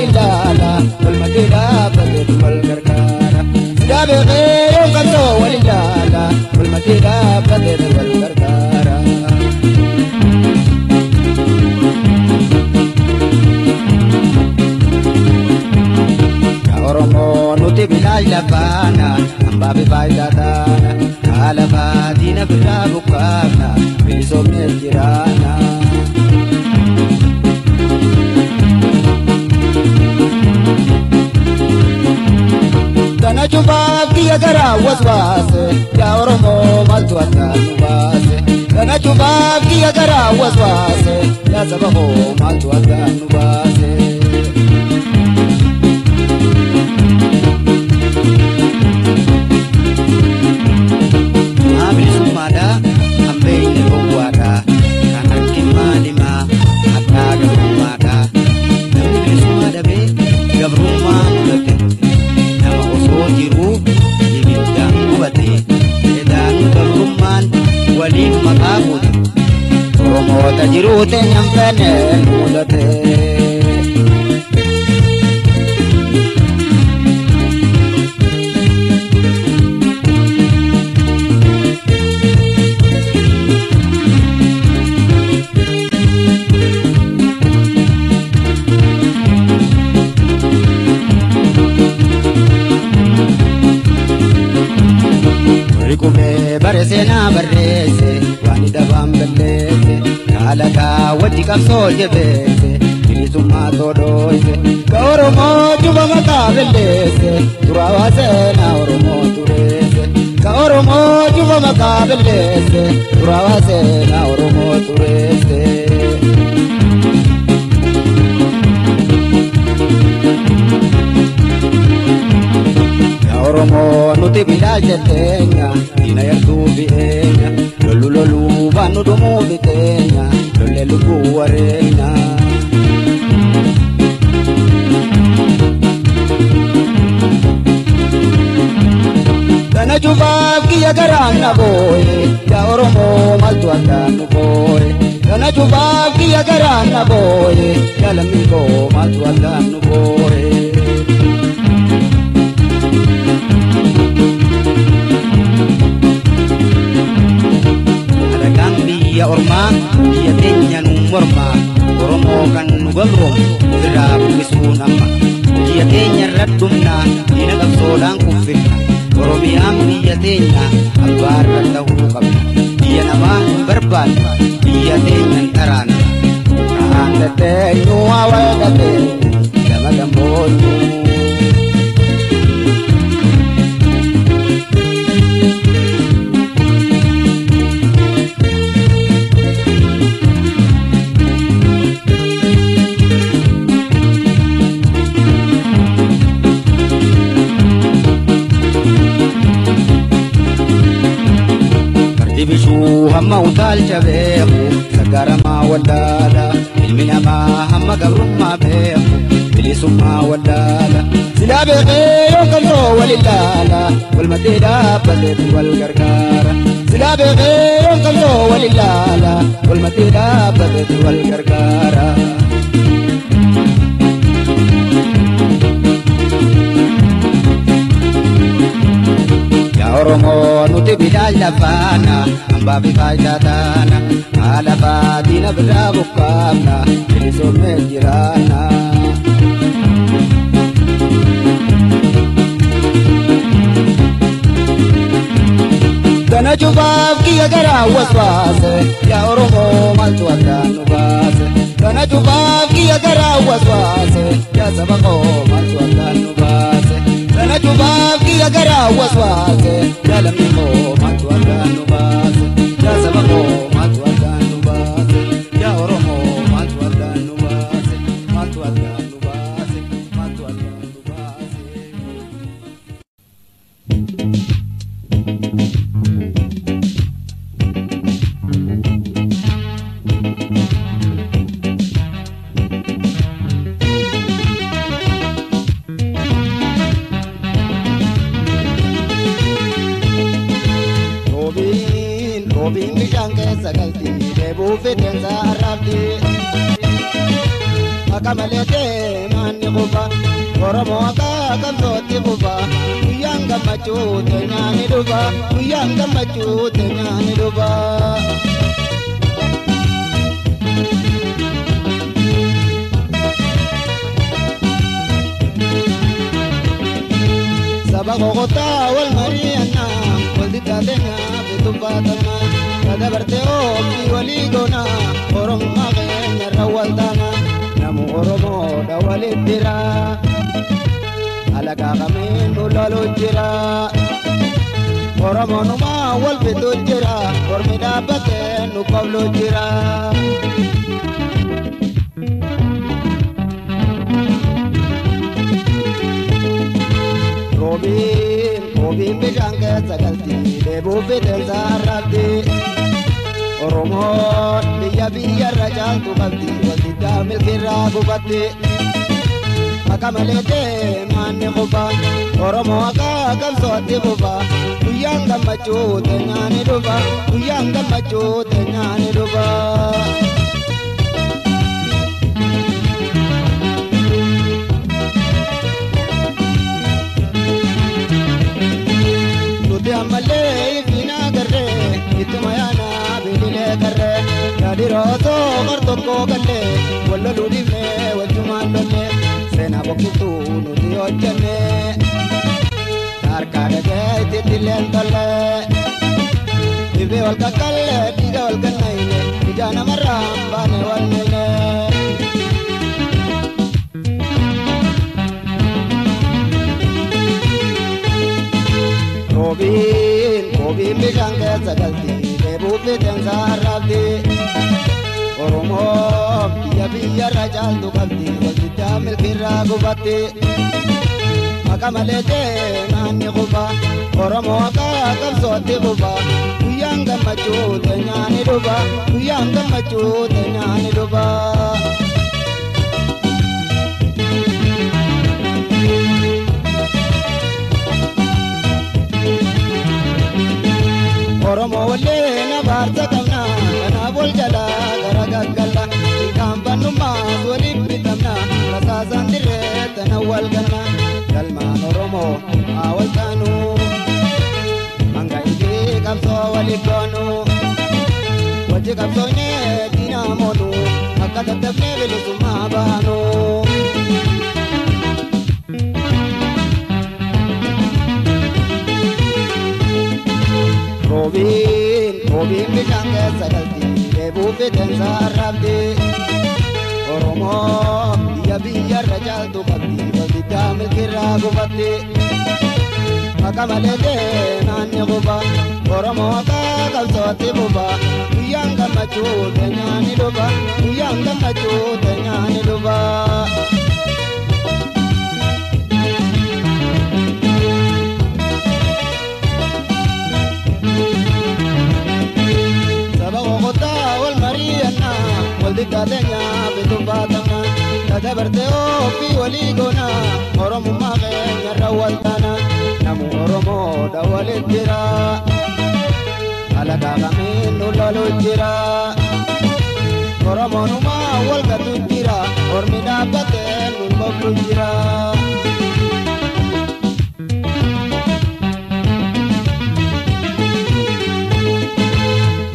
walillaala walmaddii dhaabbateetu wal gargaara. Silaa beekee yoon qabsoo walillaala walmaddii dhaabbateetu wal gargaara. Oromoo nuti bilaa lafaana hambaa fi faayidaa taana haala baadiina biraa buqqaafna bilisoomnee jiraana. Kana cufaaf kiyya garaa waswaase yaa Oromoo maaltu addaan nu baase. Kana cufaaf kiyya garaa waswaase yaa saba koo maaltu addaan nu baase. Bilisummaadha hambeenye gowwaadha kan harki maalimaa hadhaa gabrummaadha. Namni bilisummaa dhabee gabrummaa mudate nama osoo jiruu ibiddaan gubate edaanu gabrummaan waliin maqaa goote. Oromoota jiruu teenyaan feene mudate. Qubee bare seenaa barreesse waan dabaan balleesse kaalakaa wajji qabsoo jabeesse bilisummaa todhooyse ka Oromoo juba maqaa balleesse xuraawaa seenaa Oromoo tureesse ka Oromoo juba maqaa balleesse xuraawaa seenaa Oromoo tureesse. Oromoo nuti bilaa jetteenya diina yartuu bi'eenya lollu loluu baannu dhumuu biteenya lolle lubbuu wareenya. Kana cufaaf kiyya garaan na booye yaa Oromoo maaltu addaan nu booye. Kana cufaaf kiyya garaan na booye yaa lammii koo maaltu addaan nu booye. Alagaan biyya ormaa biyya teenya nu mormaa Oromoo kan nu gabroom ofirraa buqqisuun amma biyya teenya irra dhumnaa diina qabsoodhaan kuffifna Oromiyaan biyya teenya abbaarra ta'uu qabna biyya namaa hin barbaannu biyya teenya hin taraanna. Kaan tetteenyu haa wal gateenyu gama gammoojjuu. Dibishuu hamma utaalcha beeku saggaramaa wallaala ilmi namaa hamma gabrummaa beeku bilisummaa wallaala. Silaa beekee yoon qabsoo walillaala walmaddii dhaabbateetu wal gargaara. Silaa beekee yoon qabsoo walillaala walmaddii dhaabbateetu wal gargaara. Oromoo nuti bilaa lafaana hambaa fi faayidaa taana haala baadiina biraa buqqaafna bilisoomnee jiraanna. Kana cufaaf kiyya garaa waswaase yaa Oromoo maaltu addaan nu baase. Kana cufaaf kiyya garaa waswaase yaa saba koo maaltu addaan nu baase. Kana cufaaf kiyya garaa waswaase yaa lammii koo maaltu addaan nu baase. Yaa saba koo maaltu addaan nu baase. Yaa Oromoo maaltu addaan nu baase. Maaltu addaan nu baase. Maaltu addaan nu baase. Roobiin bishaan keessa galti deebuu fideensa arraabdi. Akka malee deemaan ni quba Oromoo akka qabsootti quba guyyaan gammachuu teenyaa ni dhufa guyyaan gammachuu teenyaa ni dhufa. Saba qoqotaa wal mari'annaa wal diddaa bitu baatama kadabartee ofii walii goona Oromummaa keenyarra wal taana namu Oromoodha walitti jira alagaa kamiin nu lolu jira Oromoonumaa wal fitu jira ormi dhaabbatee nu qoblu jira. Roobiin roobiin bishaan keessa galti deebi'uu fixeensa arraabdi Oromoon biyya biyyarra caaltu qabdi wal diddaa milkiirraa gubatti akka malee deemaan ni quba Oromoo akka qabsootti quba guyyaan gammachuu teenyaa ni dhufa guyyaan gammachuu teenyaa ni dhufa. Ammallee ifina garree ittuma yaana bililee garree yaadirootoo qar tokko gallee wal loluu dhiifnee wajjumaan lollee seenaa bokkiftuu nuti hojjennee harkaa dhagee itti dilleen tollee dhibee wal qaqqallee dhiiga wal gannayne ija namarraa baane wal miine. Roobiin roobiin bishaan keessa galti deebi'uu fixeensa arraabdi Oromoo biyya biyyarra caaltu qabdi wal diddaa milkiirraa gubatti akka malee deemaan ni quba Oromoo akka qabsootti quba guyyaan gammachuu teenyaa ni dhufa guyyaan gammachuu teenyaa ni dhufa. Oromoo wallee na baarsa qabna kanaaf wal jalaa gara gaggalla inkaanfannummaas waliif bitamna rasaasaan dirree tana wal ganna galmaan Oromoo haa wal taanu hanga ifii qabsoo waliif goonu wajji qabsoonee diinaa moonu akka tattafnee bilisummaa baanu. Roobiin roobiin bishaan keessa galti deebi'uu fixeensa arraabdi Oromoo biyya biyyarra caaltu qabdi wal diddaa milkiirraa gubatti akka malee deemaan ni quba Oromoo akka qabsootti buba guyyaan gammachuu teenyaa ni dhufa guyyaan gammachuu teenyaa ni dhufa. Saba qoqotaa wal mari'annaa wal diddaa teenyaa bitu baatamna kadabartee ofii walii goona Oromummaa keenyarra wal taana namu Oromoodha walitti jira alagaa kamiin nu lolu jira Oromoonumaa wal gatu jira ormi dhaabbatee nu qoblu jira.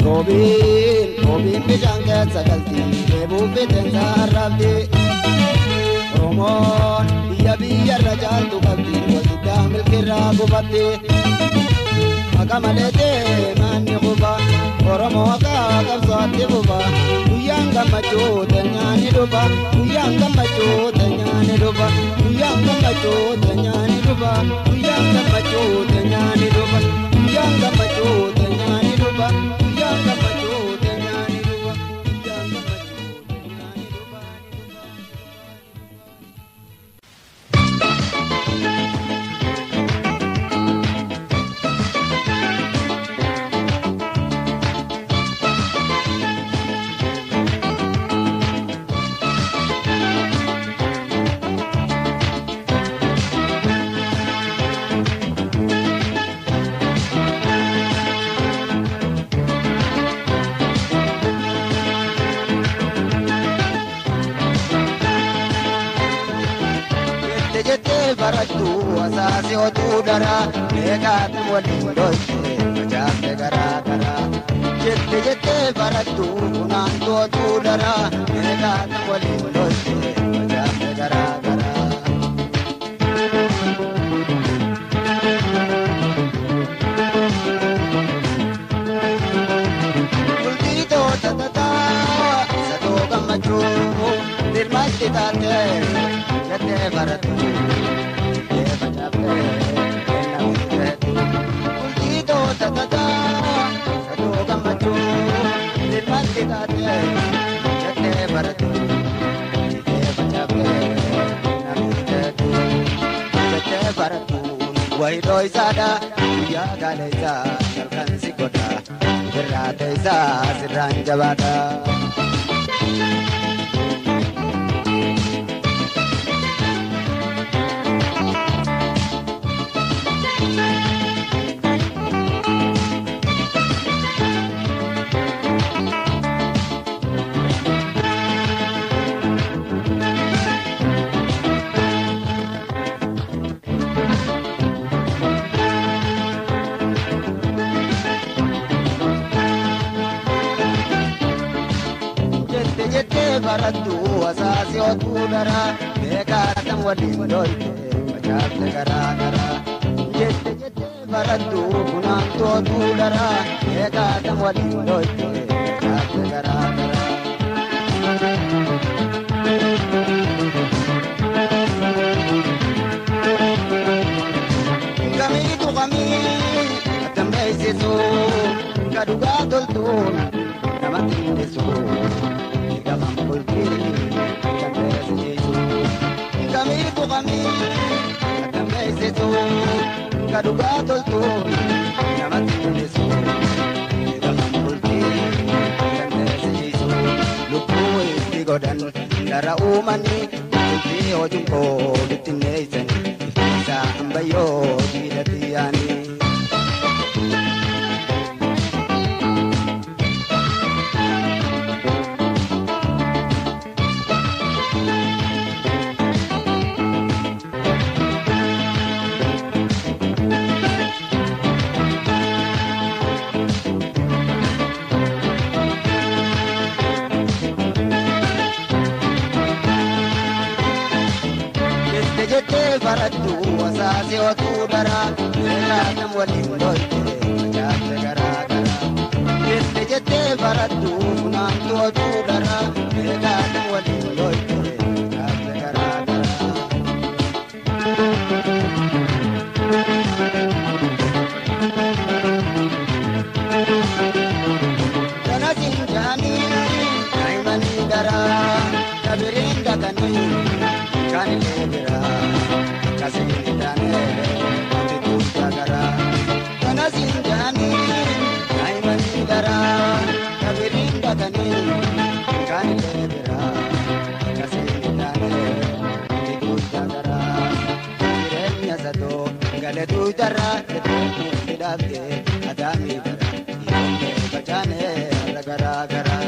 Roobiin roobiin bishaan keessa galti deebi'uu fixeensa arraabdi Oromoon biyya biyyarra caaltu qabdi wal diddaa milkiirraa gubatti akka malee deemaan ni quba Oromoo akka qabsootti buba guyyaan gammachuu teenyaa ni dhufa guyyaan gammachuu teenyaa ni dhufa guyyaan gammachuu teenyaa ni dhufa guyyaan gammachuu teenyaa ni dhufa guyyaan gammachuu teenyaa ni dhufa guyyaan gammachuu teenyaa ni dhufa guyyaan gammachuu teenyaa ni dhufa. barattu asaasi otuu daraa meeqaatam waliin dhoyte facaafte garaa garaa. Jette jettee barattu funaantu otuu daraa meeqaatam waliin dhoyte facaafte garaa garaa. Bultii toota tataa satoo gammachuu dirmatti taatee jettee barattu jettee facaaftee kennamuu teetu. Bultii toota tataa satoo gammachuu dirmatti taatee jettee barattu jettee facaaftee kennamuu teetu. Jettee barattu wayidoo isaadha guyyaa gaala isaa halkan si godha birraata isaa sirraan jabaadha. Jette jettee barattu asaasi otuu daraa meeqaatam waliin dhoyte facaafte garaa garaa. Jette jettee barattu funaantu otuu daraa meeqaatam waliin dhoyte facaafte garaa garaa. Kamiitu kamii attam beeksisu ka dhugaa toltuun namatti hindisu. Gamaan bultii kan beeksisu. Kamiitu kamii attam beeksisu ka dhugaa toltuun namatti hindisu. Gamaan bultii kan beeksisu. Lubbuu itti godhan dara uumanii bultii hojiin koo bittinneessan iftiisa ambayyoo diidatti yaanii. Jette jettee barattu asaasi otuu daraa meeqaatam waliin dhoyte facaafte garaa garaa. Jette jettee barattu funaantu otuu daraa meeqaatam waliin dhoyte facaafte garaa garaa. Kanasin jaanii daa'imanii daraa kabiriin dhaqanii kaanilee biraa kasiin taanee wanti tuuta garaa. Kanasin jaanii daa'imanii daraa kabiriin dhaqanii kaanilee biraa kasiin taanee wanti tuuta garaa. Jireenya satoo galetuu darraa jettee nutti dhaabdee adaamii bara dhiironni facaanee har'a garaa garaa.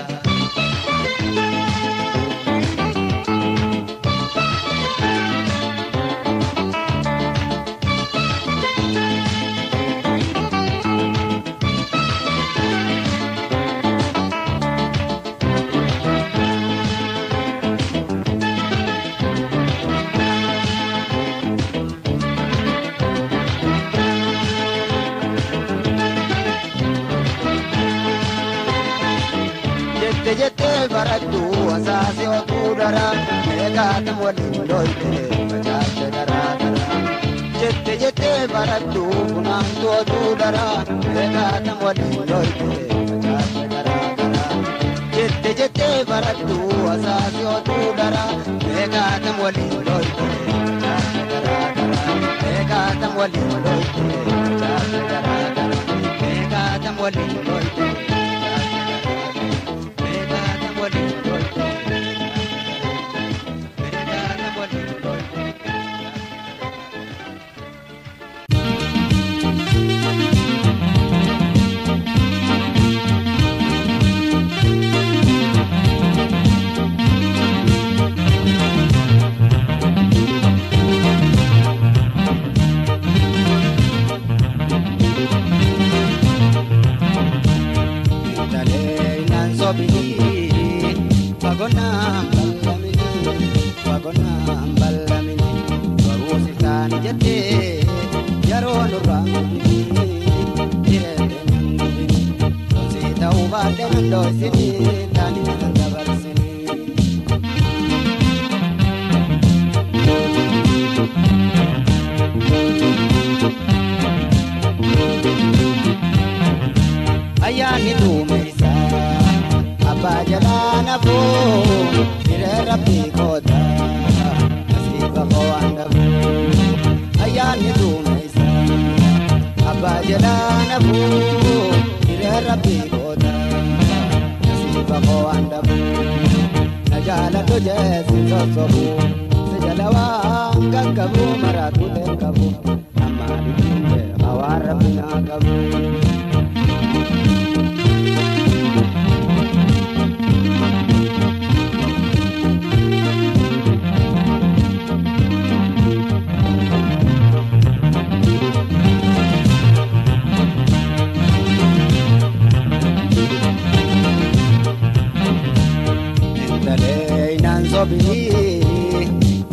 Jette jettee barattu asaasi otuu daraa meeqaatam waliin dhoyte facaafte garaa garaa. Jette jettee barattu funaantu otuu daraa meeqaatam waliin dhoyte facaafte garaa garaa. Jette jettee barattu asaasi otuu daraa meeqaatam waliin dhoyte facaafte garaa garaa. Meeqaatam waliin dhoyte facaafte garaa garaa. Meeqaatam waliin dhoyte facaafte garaa garaa. Meeqaatam waliin dhoyte meeqaatam waliin dhoyte. Fagonaan ballamini fagonaan ballamini baruu siftaani jettee yeroo nurraan gubini jireenya nan gubini loonsii ta'uu baadhee nan dhoksini taanii nan dabarsini. Ayyaanni duumessa abbaa jalaa nafuu hiree rabbii koota nasiiba koo waan dhabuu. Ayyaanni duumessa abbaa jalaa nafuu hiree rabbii koota nasiiba koo waan dhabuu. Na jaaladhu jeesi sossobuu si jala waan qaqqabu maraatu qabu amma dhibbiin beekaa waan rabbi naa qabu.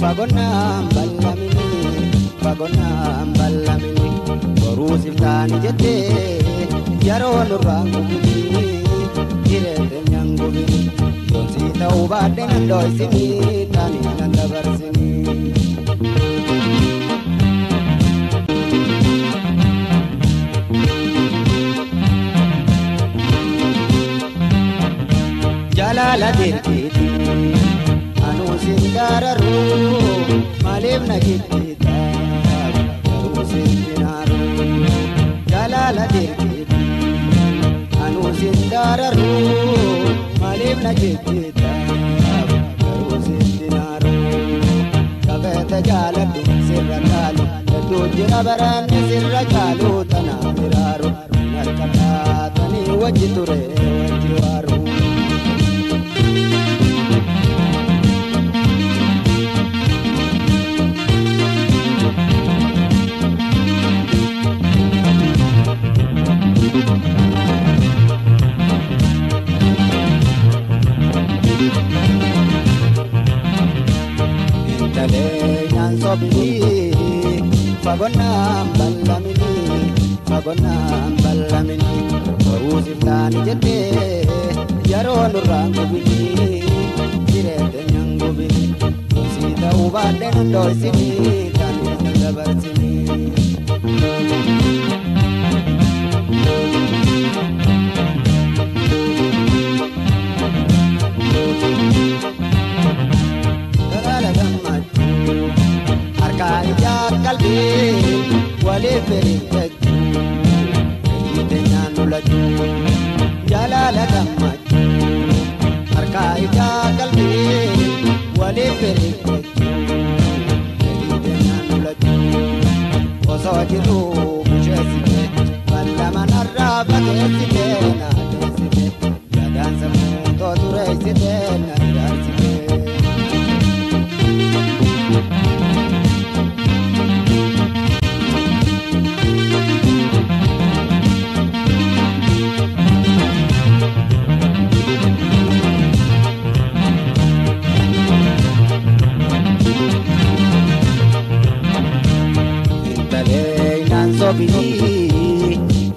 Fagonaan ballamini fagonaan ballamini boruu siftaani jettee yeroo nurraan gubini jireenya nan gubini yoonsii ta'uu baadhee nan dhoksini taanii nan dabarsini. Jaalala dirqiiti. Anuusin dararuu maaliif na jibbiita garuu sitti naaruu jaalala dirqiiti. Anuusin dararuu maaliif na jibbiita garuu sitti naaruu kafeete jaaladhu sirra taalu hedduu jira baranni sirra caalu tanaaf iraaru harka taatanii wajji ture wajji waaru. Fagonaan ballamini fagonaan ballamini boruu siftaani jettee yeroo nurraan gubini jireenya nan gubini loonsii ta'uu baadhee nan dhoksini taanii nan dabarsini. Dalaala gammachuu harkaa ijaa qalbii waliif firiirrachuu fedhii teenyaan lolachuu jaalala gammachuu harkaa ijaa qalbii waliif firiirrachuu fedhii teenyaan lolachuu osoo jiruu busheessite ballama narraa fageessite na teessite yaadaan sammuu tootureessite na ilaalchite.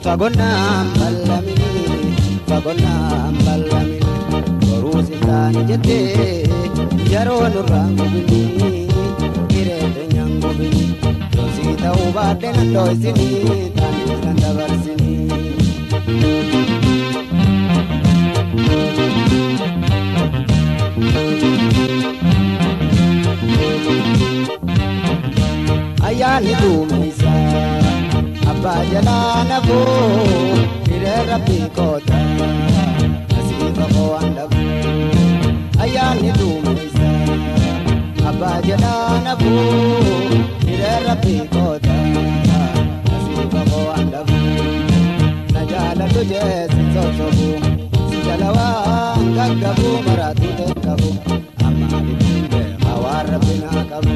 Fagonaan ballamini fagonaan ballamini boruu siftaani jettee yeroo nurraan gubini jireenya nan gubini loonsii ta'uu baadhee nan dhoksini taanii nan dabarsini. Ayyaanni duumessa abbaa jalaa nafuu hiree rabbii koota nasiiba koo waan dhabuu. Ayyaanni duumessa abbaa jalaa nafuu hiree rabbii koota nasiiba koo waan dhabuu. Na jaaladhu jeesi sossobuu si jala waan qaqqabu maraatu qabu amma dhibbiin beekaa waan rabbi naa qabu.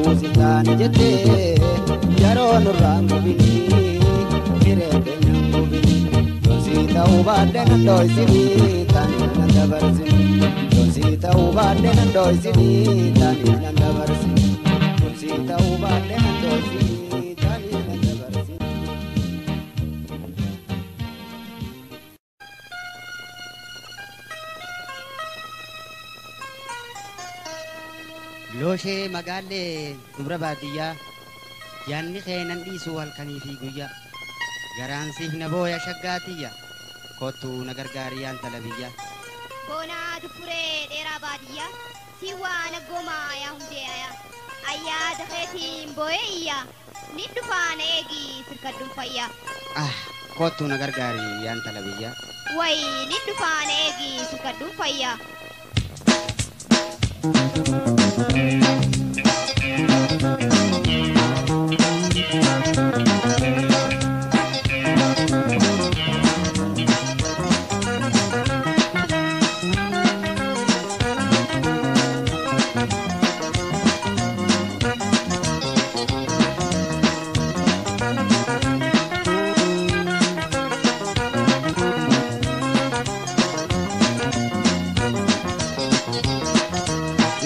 Lubbuusi taane jettee yeroo nurraan gubinii hiree keenyaan gubinii. Yoosii ta'uu baadhee nan dho'isinii taanii nan dabarsinii. Yoosii ta'uu baadhee nan dho'isinii taanii nan dabarsinii. Yoosii ta'uu baadhee nan dho'isinii taanii nan dabarsinii. Looshee magaallee dubra baadiyyaa yaanni kee nan dhiisu halkanii fi guyyaa garaan siif na booya shaggaatiyya kottuu na gargaari yaan tala biyya. Boonaa duffuree dheeraa baadiyyaa si waan aggoomaa yaa hundee ayaa ayyaa dafeetiin boo'ee iyyaa ni dhufaa na eegi sirkadhuun fayyaa. Ah kottuu na gargaari yaan tala biyya. Wayi ni dhufaa na eegi sirkadhuun fayyaa.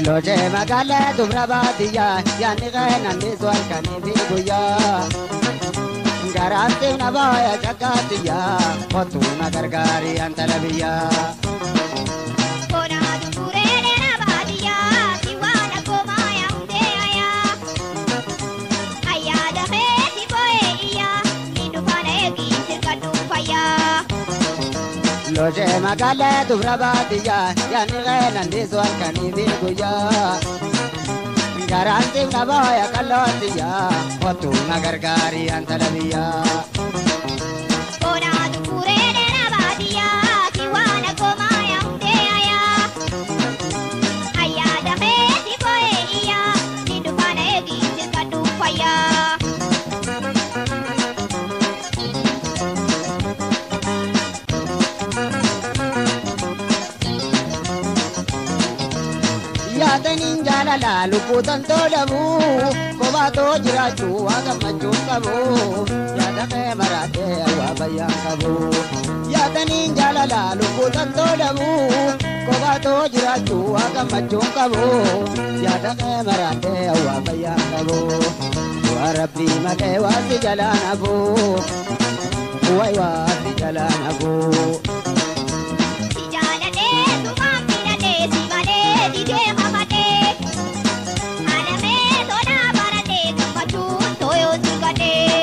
Looshee magaalee dubra baadiyyaa yaanni kee nan dhiisu halkanii fi guyyaa. Garaan siif na booya shaggaatiyyaa kottuu na gargaari yaan tala biyyaa. Boonaa duffuree dheeraa baadiyyaa si waan aggoomaa yaa hundee ayaa ayyaa dafeeti boo'ee iyyaa ni dhufaa na eegi sirkadhuun fayyaa. Looshee magaalee dubra baadiyyaa yaanni kee nan dhiisu halkanii fi guyyaa. Garaan siif na booya qallootiyyaa kottuu na gargaari yaan tala biyyaa. Boonaa duffuree dheeraa baadiyyaa si waan aggoomaa yaa hundee ayaa ayyaa dafeeti boo'ee iyyaa ni dhufaa na eegi sirkadhuun fayyaa. Yaadaniin jaalala lubbuutan tolamu kophaatoo jiraachuu waa gammachuun qabu yaada kee maraatee waa bayyaan qabu. Yaadaniin jaalala lubbuutan tolamu kophaatoo jiraachuu waa gammachuun qabu yaada kee maraatee waa bayyaan qabu. Waa rabbii malee waa si jalaan hafu wayi waa si jalaan hafu. Si jaaladhee sumaan filadhee si malee didee hamadhee halamee tolaa baradhee gammachuun tooyoo si gadhee.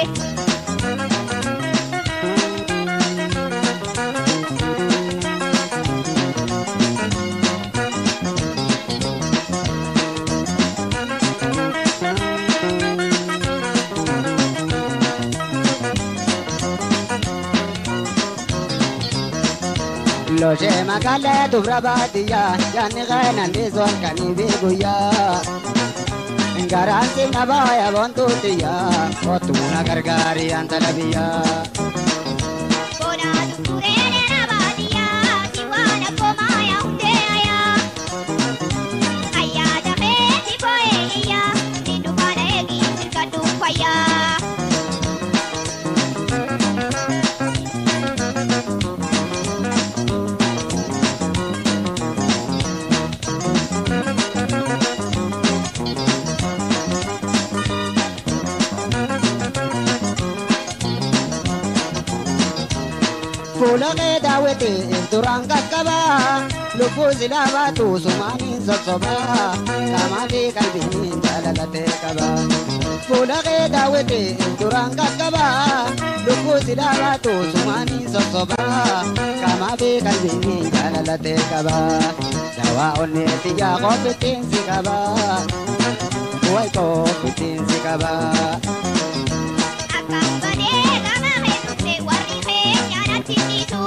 Looshee magaalee dubra baadiyyaa yaanni kee nan dhiisu halkanii fi guyyaa. Garaan siif na booya boontuutiyyaa kottuu na gargaari yaan tala biyyaa. Boonaa duffuree dheeraa baadiyyaa si waan aggoomaa yaa hundee ayaa ayyaa dafeeti boo'ee iyyaa ni dhufaa na eegi sirkadhuun fayyaa. Fuula kee daawwitee duraan qaqqabaa lubbuu silaa baatu sumaaniin sossobaa qaamaa fi qalbiin jaalalatee qaba. Fuula kee daawwitee duraan qaqqabaa lubbuu silaa baatu sumaaniin sossobaa qaamaa fi qalbiin jaalalatee qaba. Dawaa onneetti yaa qophittiin si qaba wayi qophittiin si qaba. Akkaan badee gama heessumte warri keenya natti dhiisu.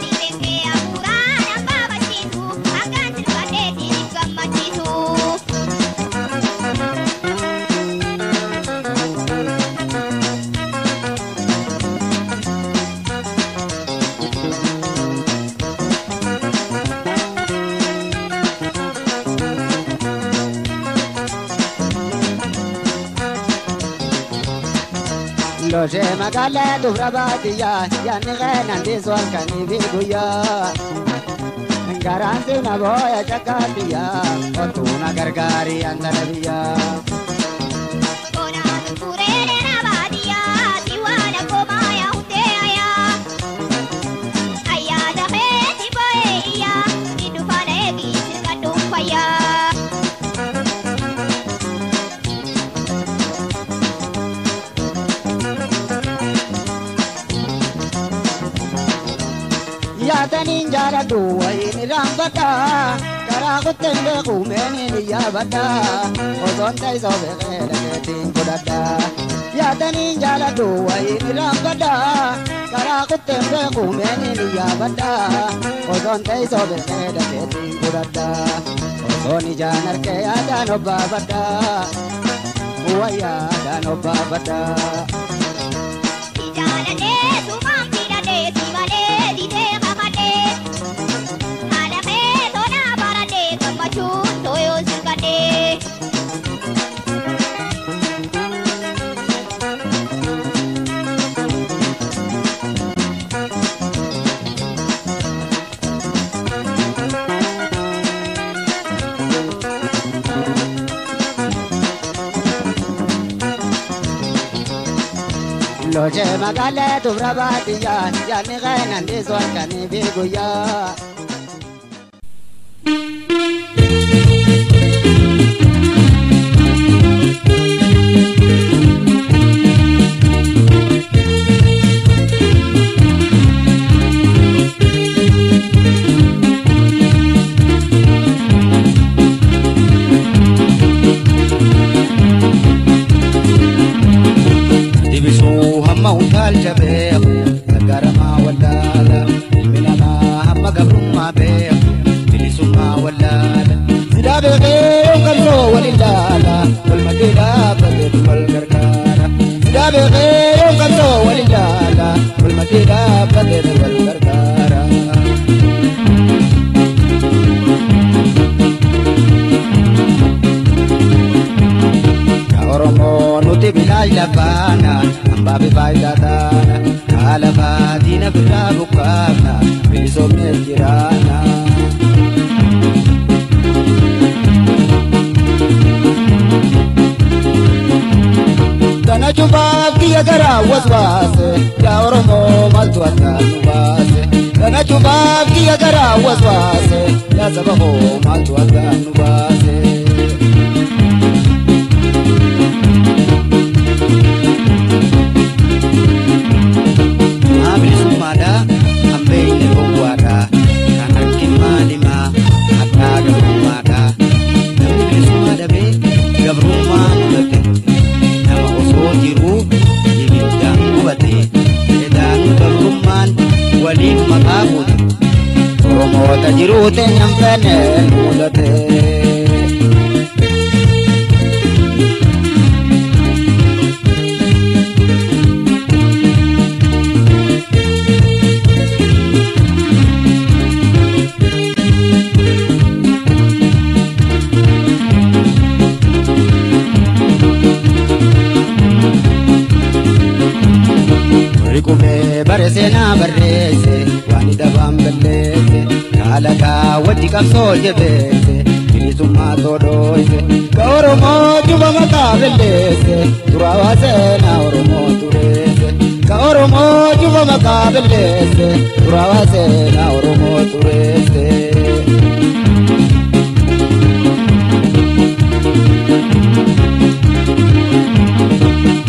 Dhiirri kee hafuuraa nan baabachiisu akkaan sirkadhee siif gammachiisu. Loshee magaalaa dubra baadiyyaa yaadni qeenan dhiisu halkanii fi guyyaa. Garaan sirna booya cakkaatiyyaa kottuu na gargaarii antala biyyaa. Konaa turee dheeraa baadiyyaa siwaan akkoomaa yaa hundee ayaa. Ayyaana keeti boo'ee iyyaa giddu faana eegi sirka dhuunfayyaa. Yaataniin jaaladhu wayiin irraanfadha karaa kutteen beeku meeniin iyyaafadha osoon teessoo beekee dhageettiin godhadha. Yaataniin jaaladhu wayiin irraanfadha karaa kutteen beeku meeniin iyyaafadha osoon teessoo beekee dhageettiin godhadha. Osoon ijaan harkee yaadaan obbaafadha wayyaadhaan obbaafadha. Jaaladhee sumaan filadhee si malee didee kakadhee. Haala kee tolaa baradhee gammachuun tooyoo sirkadhee. Loshee magaalaa dubra baadiyyaa yaadni qeenan dhiisu halkanii fi guyyaa. Dibisuu hamma utaalcha beeku gargaramaa wallaala ilmi namaa hamma gabrummaa beeku bilisummaa wallaala. Sidaa beekee qabsoo wal ilaala wal maddii dhaabbateetu wal gargaara. Sidaa beekee qabsoo wal ilaala wal maddii dhaabbateetu wal gargaara. Yaa Oromoo nuti bilaash lafaana hambaa fi faayidaa taana haala baadiina birraa buqqaafna bilisoomneef jiraana. Kana cufaaf kiyya garaa waswaase yaa Oromoo maaltu addaan nu baase. Kana cufaaf kiyya garaa waswaase yaa saba koo maaltu addaan nu baase. Maa bilisummaadha hambeenye gowwaadha kan harki maalimaa hadhaa gabrummaadha. Namni bilisummaa dhabee gabrummaa mudate nama osoo jiruu ibiddaan gubate edaanu gabrummaan waliin maqaa guute. Oromoota jiruu teenyaan feene mudate. Warri qubee bare seenaa barreesse waan dabaan balleesse kaalagaa wajji qabsoo jabeesse bilisummaa todhooyse. Ka Oromoo juba maqaa balleesse xuraawaa seenaa Oromoo tureesse. Ka Oromoo juba maqaa balleesse xuraawaa seenaa Oromoo tureesse.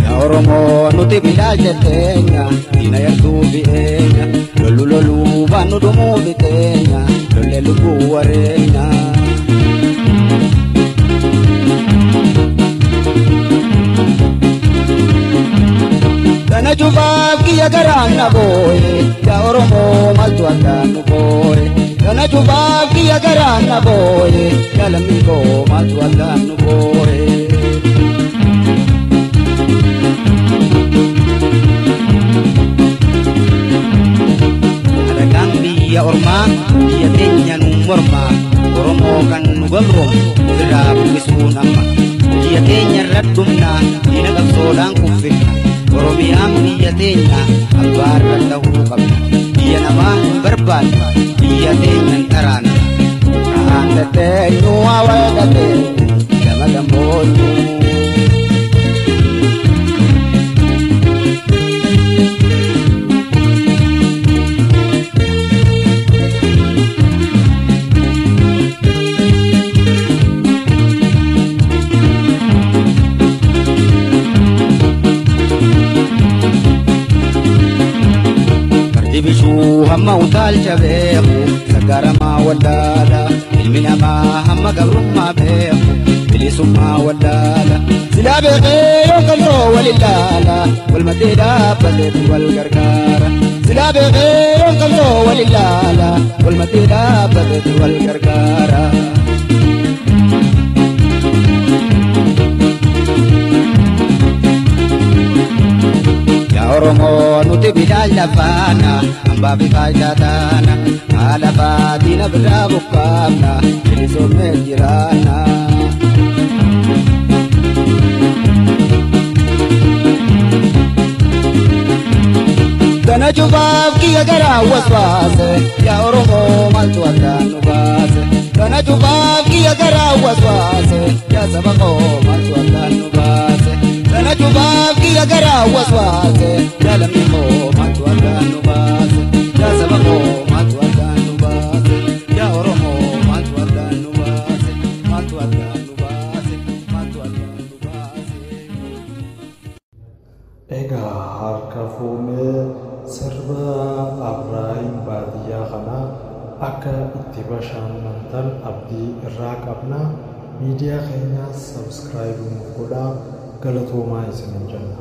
Yaa Oromoo nuti bilaash teenya diina yartuu bi'eenya lollu loluu baannu dhumuu biteenya lolle lubbuu wareenya. Kana cufaaf kiyya garaan na booye yaa Oromoo maaltu addaan nu booye. Kana cufaaf kiyya garaan na booye yaa lammii koo maaltu addaan nu booye. Alagaan biyya ormaa biyya teenya nu mormaa Oromoo kan nu gabroom ofirraa buqqisuun amma biyya teenya irra dhumna diina qabsoodhaan kuffifna Oromiyaan Biyya teenyan taraana. Kaan tatteenyu awwal tatteenyu gama gammoojju. Dibishuu hamma utaalcha beeku saggaramaa wallaala ilmi namaa hamma gabrummaa beeku bilisummaa wallaala. Silaa beekee yoo qabsoo wal ilaala walmaddee dhaabbateetu wal gargaara. Silaa beekee yoo qabsoo wal ilaala walmaddee dhaabbateetu wal gargaara. Oromoo nuti bilaal lafaana hambaa fi faayidaa taana haala baatiina biraa buqqaafna bilisoomnee jiraanna. Kana cufaaf kiyya garaa waswaase yaa Oromoo maaltu addaan nu baase. Kana cufaaf kiyya garaa waswaase yaa saba koo maaltu addaan nu baase. Kana cufaaf kiyya garaa waswaase yaa lammii koo maaltu addaan nu baase. Yaa saba koo maaltu addaan nu baase. Yaa Oromoo maaltu addaan nu baase. Maaltu addaan nu baase. Maaltu addaan nu baase. Egaa harka fuunee sirba Abrahaam baadiyyaa kanaa akka itti bashannantan abdii irraa qabna. Miidiyaa keenyaas sabskiraayib nuuf godhaa. Galatoomaa isiniin jenna.